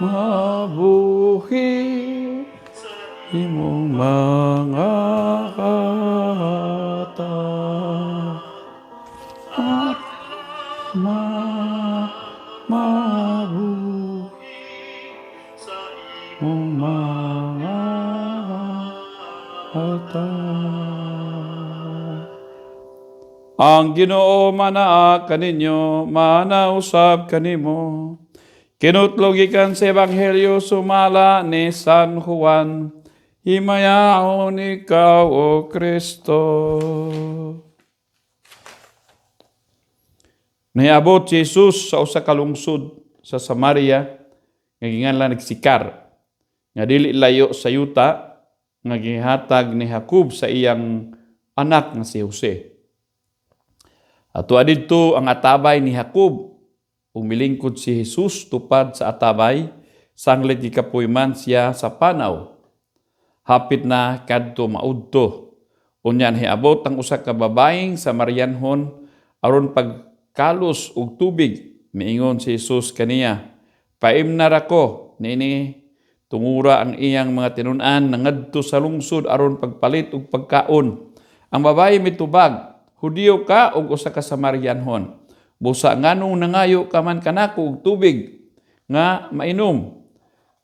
Mabuhi imong mga kata at mabuhi mong mga kata. Ang Ginoo manaa kaninyo, manausab kanimo. Kinutlo gikan sa Ebanghelyo sumala ni San Juan. Himayaon ikaw, O Kristo. Niabot si Jesus sa usa ka lungsod sa Samaria nga ginganlan Sikar, nga dili layo sa yuta nga gihatag ni Jacob sa iyang anak nga si Jose. Ato didto ang atabay ni Jacob. Ug milingkod si Jesus tupad sa atabay, sanglit gikapoy man siya sa panaw. Hapit na kadto maudto. Unya hiabot ang usa ka babayeng Samarianhon aron pagkalos og tubig. Miingon si Jesus kaniya, "Paimna ra ko niini," tungura ang iyang mga tinun-an nangadto sa lungsod aron pagpalit og pagkaon. Ang babaye mitubag, "Hudiyo ka ug usa ka Samarianhon. Busa nganong nangayo ka man kanako og tubig nga mainom?"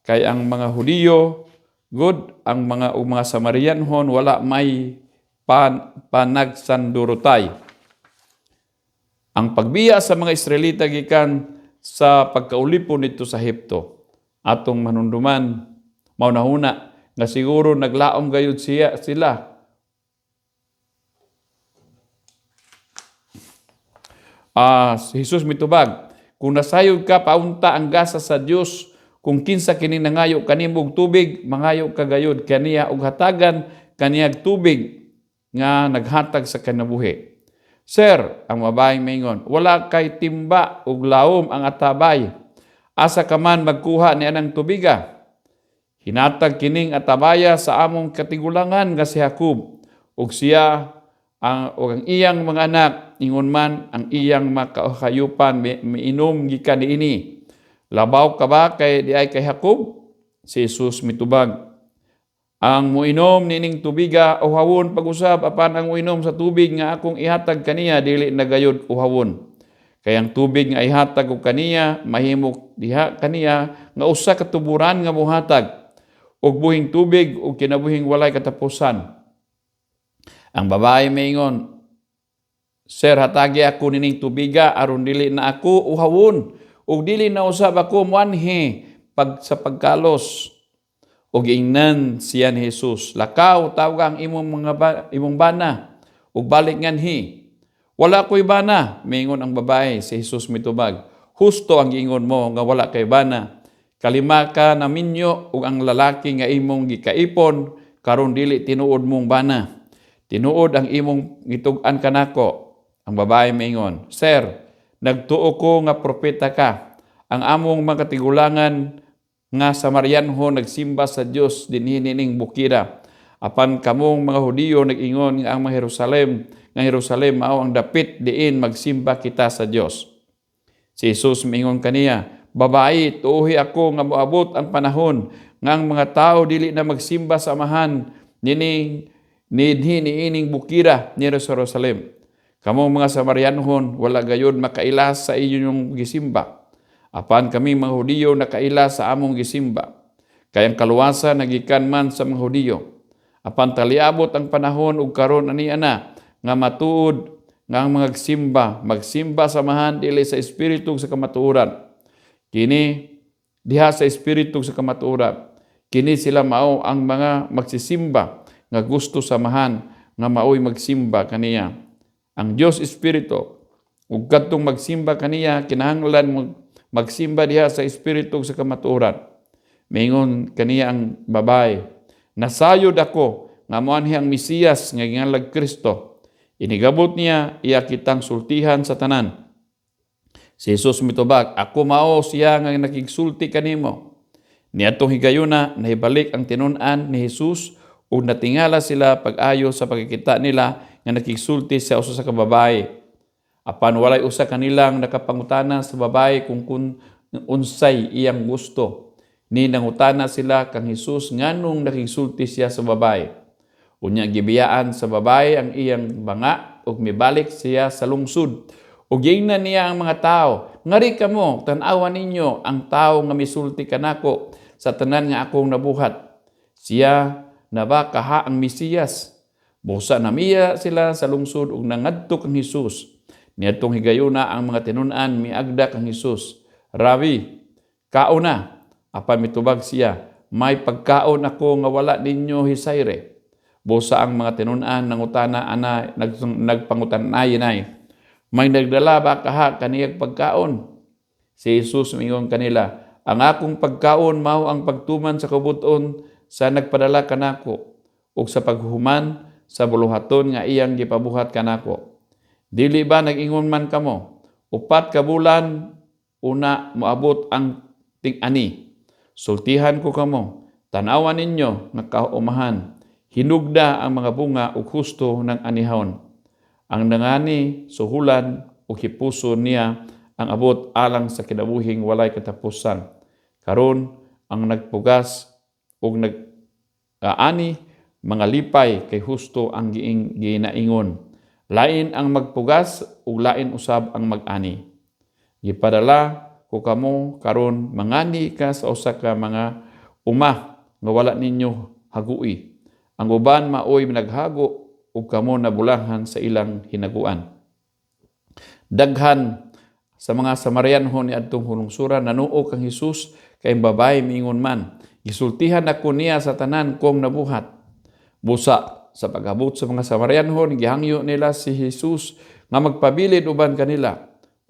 Kay ang mga Hudiyo gud ang mga ug mga Samarianhon wala may panagsandurotay. Ang pagbiya sa mga Israelita gikan sa pagkaulipon nito sa Ehipto. Atong manunduman, maunahuna nga siguro naglaom gayud siya sila. Si Jesus mitubag, "Kung nasayod ka paunta ang gasa sa Dios kung kinsa kini nangayo kanimo og tubig, mangayo ka gayud kaniya og hatagan kaniyag tubig nga naghatag sa kinabuhi." "Sir," ang babaeng mingon, "wala kay timba ug laom ang atabay. Asa ka man magkuha ni anang tubiga? Hinatag kining atabaya sa among katigulangan nga si Jacob, ug siya ang ug ang iyang mga anak, ingon man ang iyang makahayupan miinom gikan niini. Labaw ka ba kay diay kay Jacob?" Si Jesus mitubag, "Ang muinom nining tubiga uhawon pag-usab, apan ang muinom sa tubig nga akong ihatag kaniya dili na gayud uhawon. Kay ang tubig nga ihatag ko kaniya mahimo diha kaniya nga usa ka tuburan nga muhatag og buhing tubig ug kinabuhing walay katapusan." Ang babae maingon, "Sir, hatagi ako nining tubiga aron dili na ako uhawon ug dili na usab ako muanhi pag sa pagkalos." Ug ingnan siya ni Jesus, "Lakaw, tawga ang imong mga imong bana ug balik nganhi." "Wala ko'y bana," mingon ang babae. Si Jesus mitubag, "Husto ang giingon mo nga wala kay bana. Kalima ka na minyo ug ang lalaki nga imong gikaipon karon dili tinuod mong bana. Tinuod ang imong gitug-an kanako." Ang babae mingon, "Sir, nagtuo ko nga propeta ka. Ang among mga katigulangan nga Samarianhon nagsimba sa Dios dinhi nining bukida. Apan kamong mga Hudiyo nag-ingon nga ang mga Jerusalem, nga Jerusalem mao ang dapit diin magsimba kita sa Dios." Si Jesus miingon kaniya, "Babae, tuohi ako nga moabot ang panahon nga ang mga tao dili na magsimba sa Amahan nining nidhi niining bukira ni Jerusalem. Kamong mga Samarianhon wala gayud makaila sa inyong gisimba. Apan kami mga Hudiyo nakaila sa among gisimba. Kay ang kaluwasan nagikan man sa mga Hudiyo. Apan taliabot ang panahon ug karon ani ana nga matuod nga ang mga simba magsimba sa Amahan dili sa espiritu sa kamatuoran. Kini diha sa espiritu sa kamatuoran. Kini sila mao ang mga magsisimba nga gusto sa Amahan nga maoy magsimba kaniya. Ang Dios espiritu, ug kadtong magsimba kaniya kinahanglan magsimba diha sa espiritu sa kamatuoran." Mingon kaniya ang babae, "Nasayod ako nga moanhi ang Mesiyas nga gingalag Kristo. Inigabot niya, iya kitang sultihan sa tanan." Si Jesus mitubag, "Ako mao siya nga nakigsulti kanimo." Niadtong higayuna, nahibalik ang tinun-an ni Jesus ug natingala sila pag-ayo sa pagkikita nila nga nakigsulti sa usa ka babae. Apan walay usa kanilang nakapangutana sa babae kung unsay iyang gusto. Ni nangutana sila kang Hesus nganong nakigsulti siya sa babae. Unya gibiyaan sa babae ang iyang banga ug mibalik siya sa lungsod. Ug giingnan niya ang mga tao, "Ngari kamo, tan-awa ninyo ang tawo nga misulti kanako sa tanan nga akong nabuhat. Siya na ba kaha ang Mesiyas?" Busa namiya sila sa lungsod ug nangadto kang Hesus. Niadtong higayuna ang mga tinun-an miagda kang Hesus. "Rabi, kauna." Apan mitubag siya, "May pagkaon ako nga wala ninyo hisayre." Busa ang mga tinun-an nangutana ana nagpangutan-ay, "May nagdala ba kaha kaniyag pagkaon?" Si Jesus mingon kanila, "Ang akong pagkaon mao ang pagtuman sa kabubut-on sa nagpadala kanako ug sa paghuman sa buluhaton nga iyang gipabuhat kanako. Dili ba nag-ingon man kamo, 4 ka bulan una moabot ang ting-ani? Sultihan ko kamo, tan-awan ninyo nga kaumahan, hinugda ang mga bunga ug husto ng anihon. Ang nangani suhulan ug hipuson niya ang abot alang sa kinabuhing walay katapusan. Karon ang nagpugas ug nag-aani mga lipay kay husto ang ginaingon. Lain ang magpugas ug lain usab ang mag-ani. Gipadala ko kamo karon mangani ka sa usa ka mga uma nga wala ninyo hagui. Ang uban maoy naghago ug kamo nabulahan sa ilang hinaguan." Daghan sa mga Samarianhon ni adtong hulungsuran nanuo kang Hesus kay ang babae miingon man, "Gisultihan ako niya sa tanan kong nabuhat." Busa sa pag-abot sa mga Samarianhon, gihangyo nila si Hesus nga magpabilin uban kanila,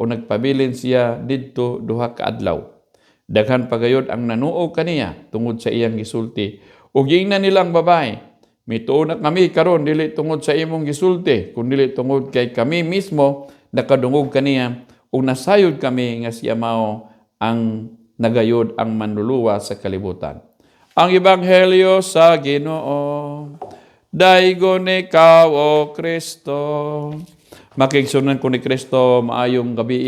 o nagpabilin siya didto 2 ka adlaw. Daghan pagayod ang nanuo kaniya tungod sa iyang gisulti. Ug giingnan nilang babae, "Mituo na kami karon dili tungod sa imong gisulti, kun dili tungod kay kami mismo nakadungog kaniya ug nasayod kami nga siya mao ang nagayod ang manluluwa sa kalibutan." Ang Ebanghelyo sa Ginoo. Daygon ikaw, O Kristo. Makigsunan ko ni Kristo, maayong gabi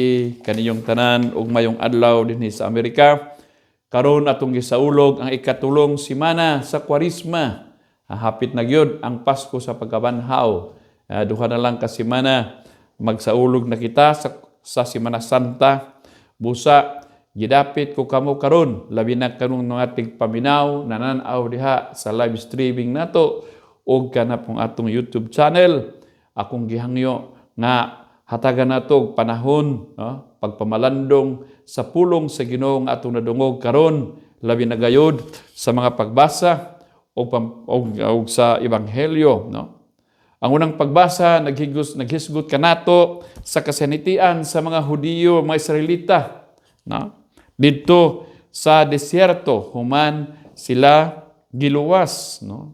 kaniyong tanan ug mayong adlaw dinhi sa Amerika. Karon atong gisaulog ang 3 semana sa Kwaresma. Hapit na gyud ang Pasko sa pagkabanhaw. 2 na lang ka semana magsaulog na kita sa Semana Santa. Busa gidapit ko kamo karon, labi na kanong mga tigpaminaw nananaw diha sa live streaming nato og kana pong atong YouTube channel. Akong gihangyo nga hatagan nato og panahon, no, pagpamalandong sa pulong sa Ginoo nga atong nadungog karon, labi na gayod sa mga pagbasa og sa ebanghelyo, no. Ang unang pagbasa naghisgot kanato sa kasanitian sa mga Hudiyo, mga Israelita, no? Didto sa desierto human sila giluwas, no?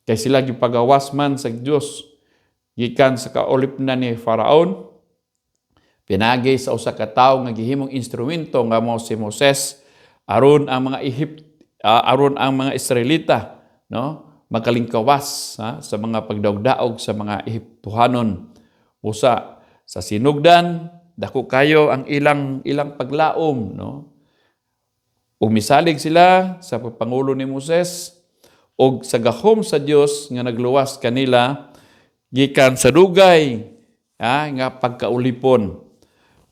Kay sila gipagawas man sa Dios gikan sa kaulipna ni Faraon, pinagi sa usa ka tawo nga gihimong instrumento nga mao si Moses, aron ang mga aron ang mga Israelita, no, makalingkawas, ha, sa mga pagdaog-daog sa mga Ehiptohanon. Usa sa sinugdan dako kayo ang ilang paglaom, no. Ug misalig sila sa pagpangulo ni Moses og sa gahom sa Dios nga nagluwas kanila gikan sa dugay, ha, nga pagkaulipon.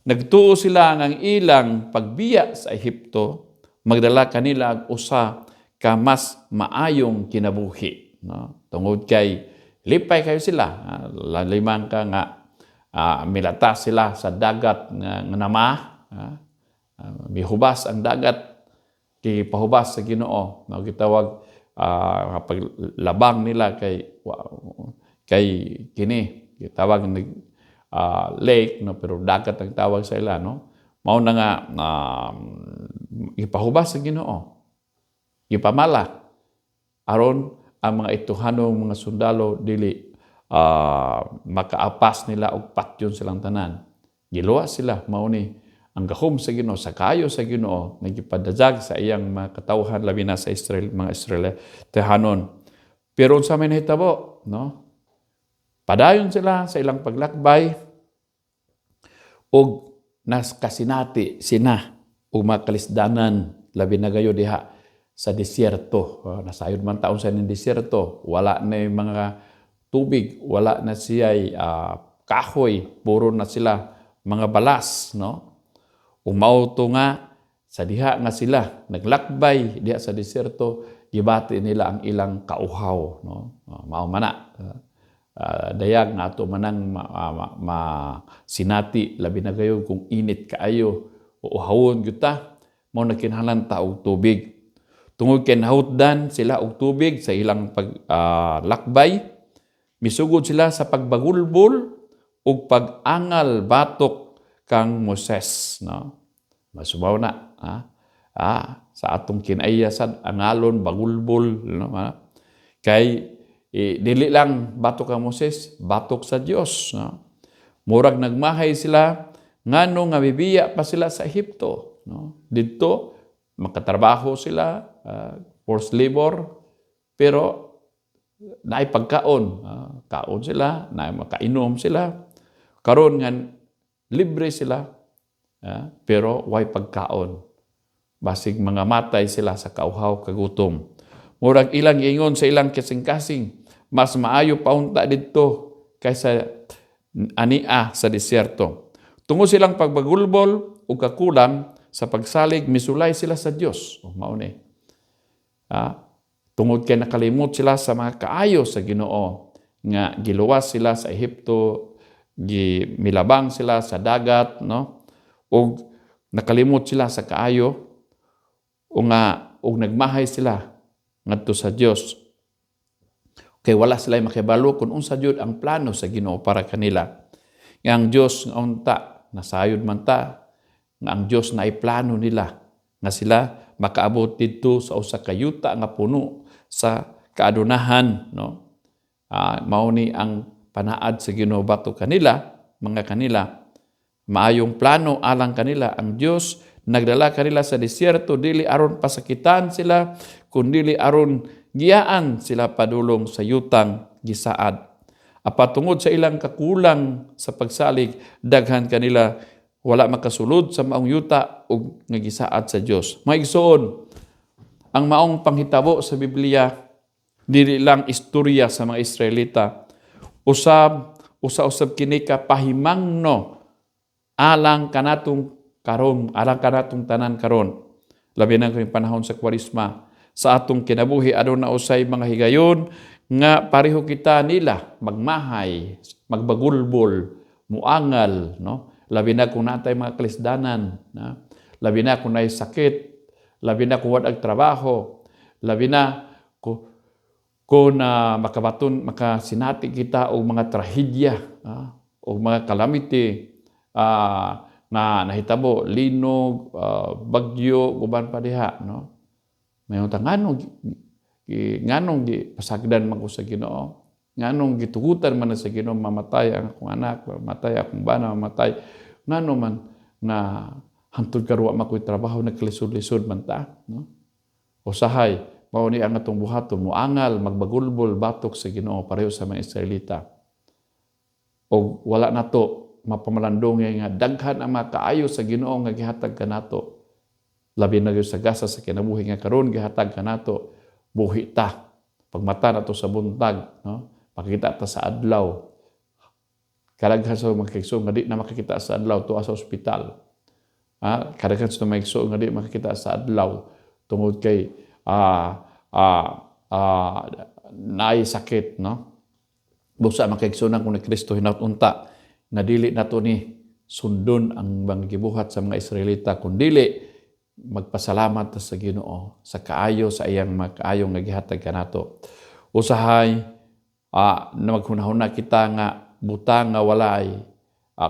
Nagtuo sila nga ang ilang pagbiya sa Ehipto magdala kanila og usa ka mas maayong kinabuhi, no? Tungod kay lipay kayo sila, limang ka nga milata sila sa dagat nga nama, mihubas ang dagat kay pahubas sa Ginoo, no, gitawag paglabang nila kay kini gitawag nag lake, no, pero dagat ang tawag sa ila, no. Mao na nga ipahubas sa Ginoo, gipamala aron ang mga Ehiptohanong mga sundalo dili makaapas nila og patyon silang tanan. Giluwas sila. Mao ni ang gahom sa Ginoo, sa kayo sa Ginoo nagipadajag sa iyang mga katawhan, labi na sa Israel, mga Israelitahanon. Pero unsa may nahitabo, no? Padayon sila sa ilang paglakbay og nakasinati sina og makalisdanan. Labi na gayud diha sa disyerto. Nasayod man taon sa ning disyerto, wala na yung mga tubig, wala na siya kahoy, puro na sila mga balas, no? Ug mao to nga sa diha nga sila naglakbay diha sa disyerto, gibati nila ang ilang kauhaw, no? Mao man na. Dayag nga ato manang ma sinati, labi na gayud kung init kaayo, uuhawon gyud ta, mao na kinahanglan ta og tubig. Tungod kay nahutdan sila og tubig sa ilang pag lakbay, misugod sila sa pagbagulbol ug pag-angal batok kang Moses, no? Masubaw na, ha? Sa atong kinaiya sad, angalon, bagulbol, no? Ha? Kay dili lang batok kang Moses, batok sa Dios, no? Murag nagmahay sila ngano nga bibiya pa sila sa Ehipto, no? Didto makatrabaho sila, forced labor, pero naay pagkaon, kaon sila, naay makainom sila. Karon nga libre sila, pero way pagkaon. Basig mga matay sila sa kauhaw, kagutom. Murag ilang ingon sa ilang kasing-kasing, mas maayo paunta didto kaysa ania sa disyerto. Tungod silang pagbagulbol ug kakulang sa pagsalig, misulay sila sa Dios. O, mao ni. Tungod kay nakalimot sila sa mga kaayo sa Ginoo nga giluwas sila sa Ehipto, gi milabang sila sa dagat, no? Ug nakalimot sila sa kaayo o nga ug nagmahay sila ngadto sa Dios. Kay wala sila makibalo kung unsa jud ang plano sa Ginoo para kanila. Nga ang Dios nga unta nasayod man ta nga ang Dios naay plano nila nga sila makaabot didto sa usa ka yuta nga puno sa kaadunahan, no? Mao ni ang panaad sa Ginoo batok kanila, mga kanila maayong plano alang kanila. Ang Dios nagdala kanila sa disyerto dili aron pasakitan sila, kundili aron giyaan sila padulong sa yutang gisaad. Apan tungod sa ilang kakulang sa pagsalig, daghan kanila wala makasulod sa maong yuta ug nga gisaad sa Dios. Mga igsoon, ang maong panghitabo sa Biblia dili lang istorya sa mga Israelita. Usab usa-usab kini ka pahimangno alang kanatong karon, alang kanatong tanan karon. Labi na kung panahon sa Kwaresma, sa atong kinabuhi aduna usay mga higayon nga pareho kita nila magmahay, magbagulbol, muangal, no? Labi na kung natay mga kalisdanan, na? Labi na kung naay sakit, labi na kung wala trabaho, labi na kung makabaton, makasinati kita og mga trahedya, og mga calamity na nahitabo, linog, bagyo, uban pa diha, no? May unta nganong gi pasagdan man ko sa Ginoo, nganong gitugutan man na sa Ginoo mamatay ang akong anak, mamatay akong bana, mamatay, ngano man nga hantod karon wa makoy trabaho, nagkalisod-lisod man ta, no? Usahay mao ni ang atong buhaton, moangal, magbagulbol batok sa Ginoo pareho sa mga Israelita. Og wala nato mapamalandong nga daghan ang mga kaayo sa Ginoo nga gihatag kanato. Labi na gyud sa gasa sa kinabuhi nga karon gihatag kanato, buhi ta. Pagmata nato sa buntag, no? Makita ta sa adlaw. Kadaghan sa mga kaigsoon nga di na makakita sa adlaw tuwa sa ospital. Kadaghan sa mga igsoon nga di makakita sa adlaw tungod kay naay sakit, no? Busa mga kaigsuonan kung ni Kristo hinaut unta nga dili nato ni sundon ang mga gibuhat sa mga Israelita, kun dili magpasalamat ta sa Ginoo sa kaayo sa iyang mga kaayo nga gihatag kanato. Usahay na maghunahuna kita nga butang nga walay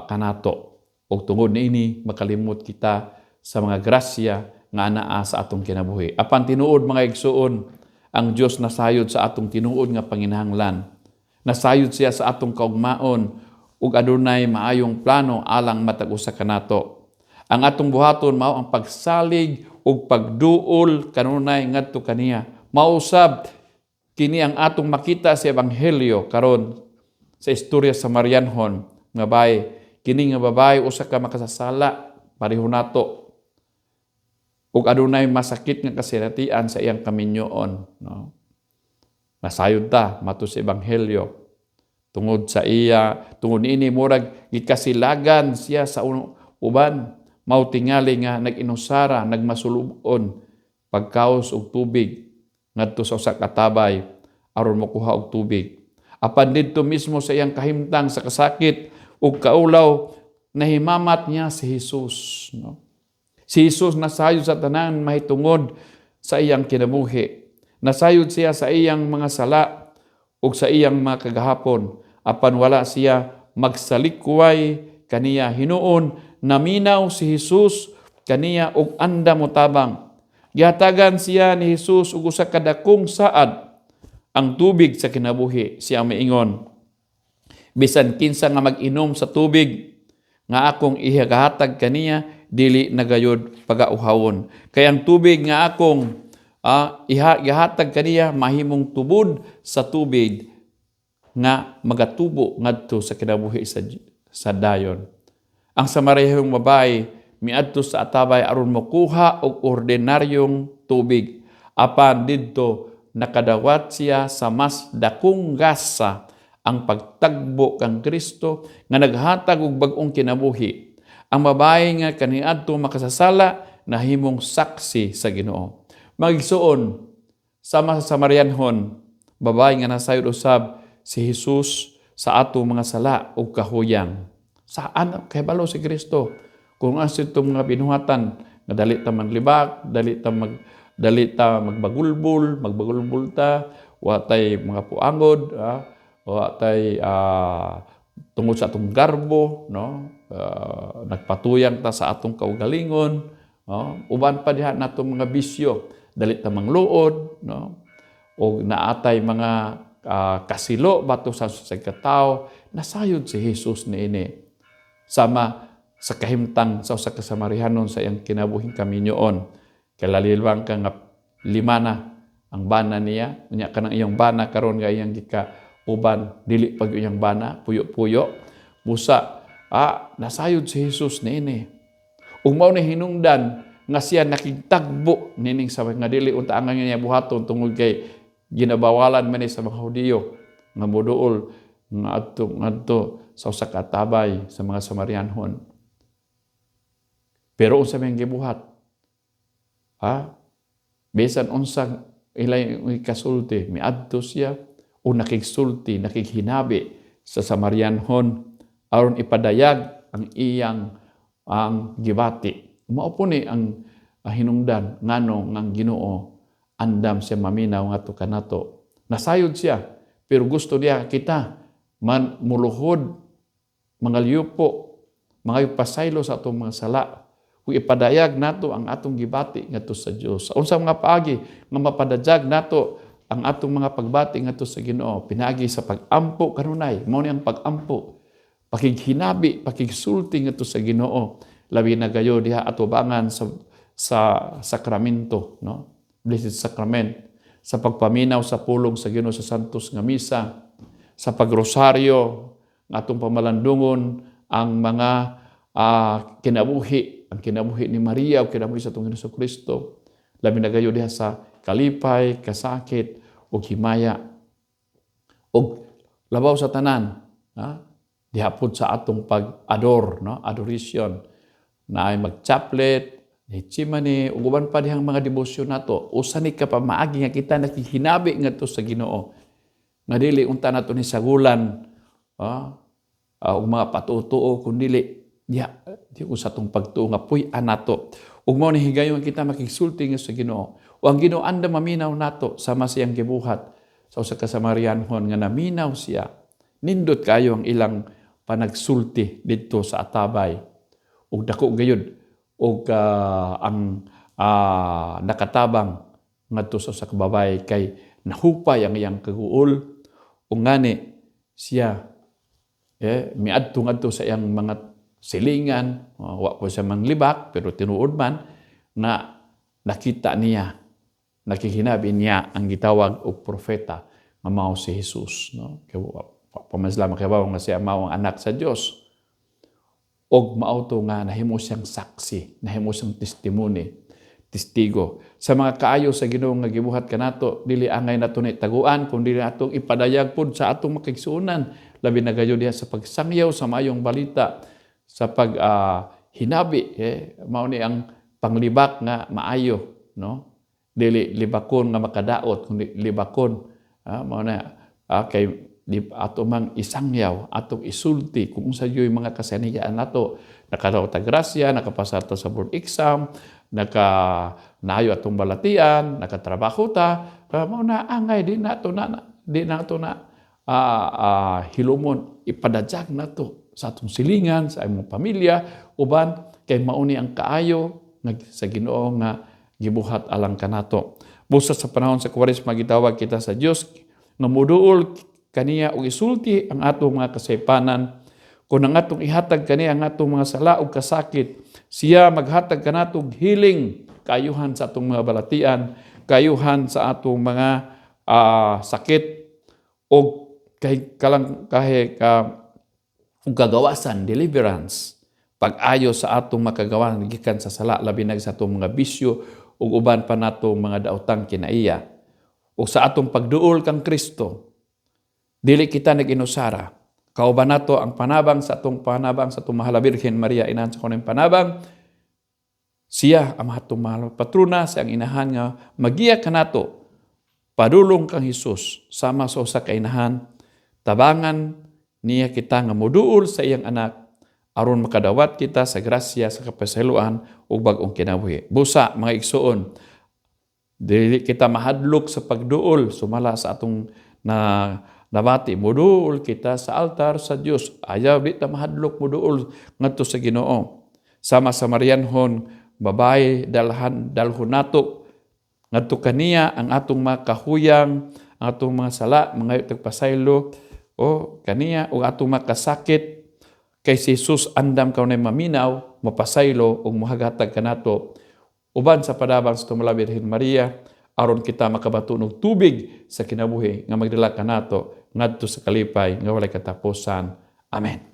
kanato ug tungod niini makalimot kita sa mga grasya nga anaa sa atong kinabuhi. Apan tinuod, mga igsuon, ang Dios nasayod sa atong tinuod nga panginahanglan. Nasayod siya sa atong kaugmaon ug adunay maayong plano alang matag usa kanato. Ang atong buhaton mao ang pagsalig ug pagduol kanunay ngadto kaniya. Mausab kini ang atong makita sa ebanghelyo karon sa istorya sa Marianhon nga babae. Kini nga babae usa ka makasasala pareho nato. Ug adunay masakit nga kasinatian sa iyang kaminyoon, no? Nasayod ta matud sa Ebanghelyo tungod sa iya, tungod niini murag gikasilagan siya sa uban, mao tingali nga nag-inusara, nagmasulubon pagkaos og tubig ngadto sa usa ka tabay aron mokuha og tubig. Apan didto mismo sa iyang kahimtang sa kasakit ug kaulaw, nahimamat niya si Jesus, no? Si Jesus nasayod sa tanan mahitungod sa iyang kinabuhi. Nasayod siya sa iyang mga sala ug sa iyang mga kagahapon. Apan wala siya magsalikway kaniya. Hinuon, naminaw si Jesus kaniya ug andam motabang. Gihatagan siya ni Jesus og usa ka dakong saad, ang tubig sa kinabuhi. Siya miingon, "Bisan kinsa nga mag-inom sa tubig nga akong ihagatag kaniya, dili na gayod pagauhawon. Kay ang tubig nga akong ihatag kaniya mahimong tubod sa tubig nga magatubo ngadto sa kinabuhi sa dayon." Ang Samarihong babae miadto sa atabay aron mokuha og ordinaryong tubig. Apan didto nakadawat siya sa mas dakong gasa, ang pagtagbo kang Kristo nga naghatag og bag-ong kinabuhi. Ang babae nga kaniadto makasasala nahimong saksi sa Ginoo. Mga igsoon, sama sa Samarianhon, babae nga nasayod usab si Jesus sa ato mga sala ug kahuyang. Saan kay balo si Kristo? Kung asa itong mga binuhatan nga dali ta manlibak, dali ta magbagulbul, magbagulbul ta, wa tay mga puangod, wa tay tungod sa atong garbo, no? Nagpatuyang ta sa atong kaugalingon, no? Uban pa diha natong mga bisyo, dali ta mangluod, no? O naatay mga kasilo batok sa katao, nasayod si Jesus niini. Sama sa kahimtang sa usa ka Samarihanon sa iyang kinabuhing kaminyoon. Kay lalilwang ka nga lima na ang bana niya, unya kanang iyang bana karon nga iyang gika uban, dili pag iyang bana, puyo-puyo. Busa, nasayod si Jesus niini. Ug mao ni hinungdan nga siya nakigtagbo nining sa nga dili unta ang niya buhaton tungod kay ginabawalan man ni sa mga Hudiyo nga moduol nga adto ngadto sa usa ka tabay sa mga Samarianhon. Pero unsa may gibuhat? Ha? Bisan unsa ilay kasulti, miadto siya o nakigsulti, nakighinabi sa Samarianhon aron ipadayag ang iyang ang gibati. Mao po ni ang hinungdan ngano ngang Ginoo andam siya maminaw ngadto kanato. Nasayod siya pero gusto niya kita man muluhod, mangalyupo, mga pasaylo sa atong mga sala ug ipadayag nato ang atong gibati ngadto sa Dios. Unsa mga paagi nga mapadayag nato ang atong mga pagbati ngadto sa Ginoo? Pinaagi sa pag-ampo kanunay. Mao ni ang pag-ampo. Pakighinabi, pakigsulti ngadto sa Ginoo. Labi na gayo diha atubangan sa sakramento, no? Blessed Sacrament, sa pagpaminaw sa pulong sa Ginoo sa Santos nga Misa, sa pagrosaryo, ang atong pamalandungon ang mga kinabuhi, ang kinabuhi ni Maria o kinabuhi sa atong Ginoo Kristo. Labi na gayo diha sa kalipay, kasakit ug himaya. Ug labaw sa tanan, ha? Diha pud sa atong pag-ador, no? Adoration na ay mag-chaplet, Gethsemane, ug uban pa dihang mga debosyon nato. Usa ni ka pamaagi nga kita nakihinabi ngadto sa Ginoo. Nga dili unta nato ni sagulan ug mga patuo-tuo kun dili diha di ko sa atong pagtuo nga puy-an nato. Ug mao ni higayon kita makigsulti nga sa Ginoo. O ang Ginoo andam maminaw nato sama siyang gibuhat sa usa ka Samarianhon nga naminaw siya. Nindot kayo ang ilang panagsulti didto sa atabay. Ug dako gayud og ang nakatabang ngadto sa usa ka babae kay nahupay ang iyang kaguol ug ngani siya miadto ngadto sa iyang mga silingan, wa po siya manglibak pero tinuod man nga nakita niya, nakihinabi niya ang gitawag og propeta nga mao si Jesus, no? Kay wa pa man sila makahibaw nga siya mao ang anak sa Dios. Og mao to nga nahimo siyang saksi, nahimo siyang testimony. testigo. Sa mga kaayo sa Ginoo nga gibuhat kanato, dili angay nato ni taguan kun dili atong ipadayag pud sa atong makigsuonan, labi na gayud diha sa pagsangyaw sa maayong balita, sa pag hinabi eh, mao ni ang panglibak nga maayo, no? Dili libakon nga makadaot kundi libakon mao na kay di ato mang isangyaw, atong isulti kung unsa juy mga kasanhiyaan nato. Nakadaot ta grasya, nakapasar ta sa board exam, naka naayo atong balatian, nakatrabaho ta, mao na angay di nato na hilumon, ipadayag nato sa atong silingan, sa imong pamilya, uban kay mauni ang kaayo nga sa Ginoo nga gibuhat alang kanato. Busa sa panahon sa Kwaresma, gitawag kita sa Dios nga muduol kaniya og isulti ang atong mga kasaypanan. Kung ang atong ihatag kaniya ang atong mga sala ug kasakit, siya maghatag kanato og healing, kaayuhan sa atong mga balatian, kaayuhan sa atong mga sakit og kay kalang kahe ka ug kagawasan, deliverance, pag-ayo sa atong makagawasan gikan sa sala, labi na sa atong mga bisyo ug uban pa natong mga daotang kinaiya. Ug sa atong pagduol kang Kristo, dili kita nag-inusara. Kauban nato ang panabang sa atong panabang sa atong mahal na Birhen Maria, inahan sa kanang panabang. Siya ang atong mahal na patrona, siya ang inahan nga magiya kanato padulong kang Hesus sama sa usa ka inahan. Tabangan niya kita nga moduol sa iyang anak aron makadawat kita sa grasya sa kapasayloan ug bag-ong kinabuhi. Busa, mga igsuon, dili kita mahadlok sa pagduol sumala sa atong na nabati. Muduol kita sa altar sa Dios. Ayaw, di ta mahadlok muduol ngadto sa Ginoo. Sama sa Marianhon babae, dalhan dalhon nato ngadto kaniya ang atong mga kahuyang, ang atong mga sala, mga tagpasaylo o kaniya ug atong mga kasakit, kay si Jesus andam kanunay maminaw, mapasaylo ug mohagatag kanato uban sa panabang sa Tumala Birhen Maria aron kita makabaton og tubig sa kinabuhi nga magdala kanato ngadto sa kalipay nga walay katapusan. Amen.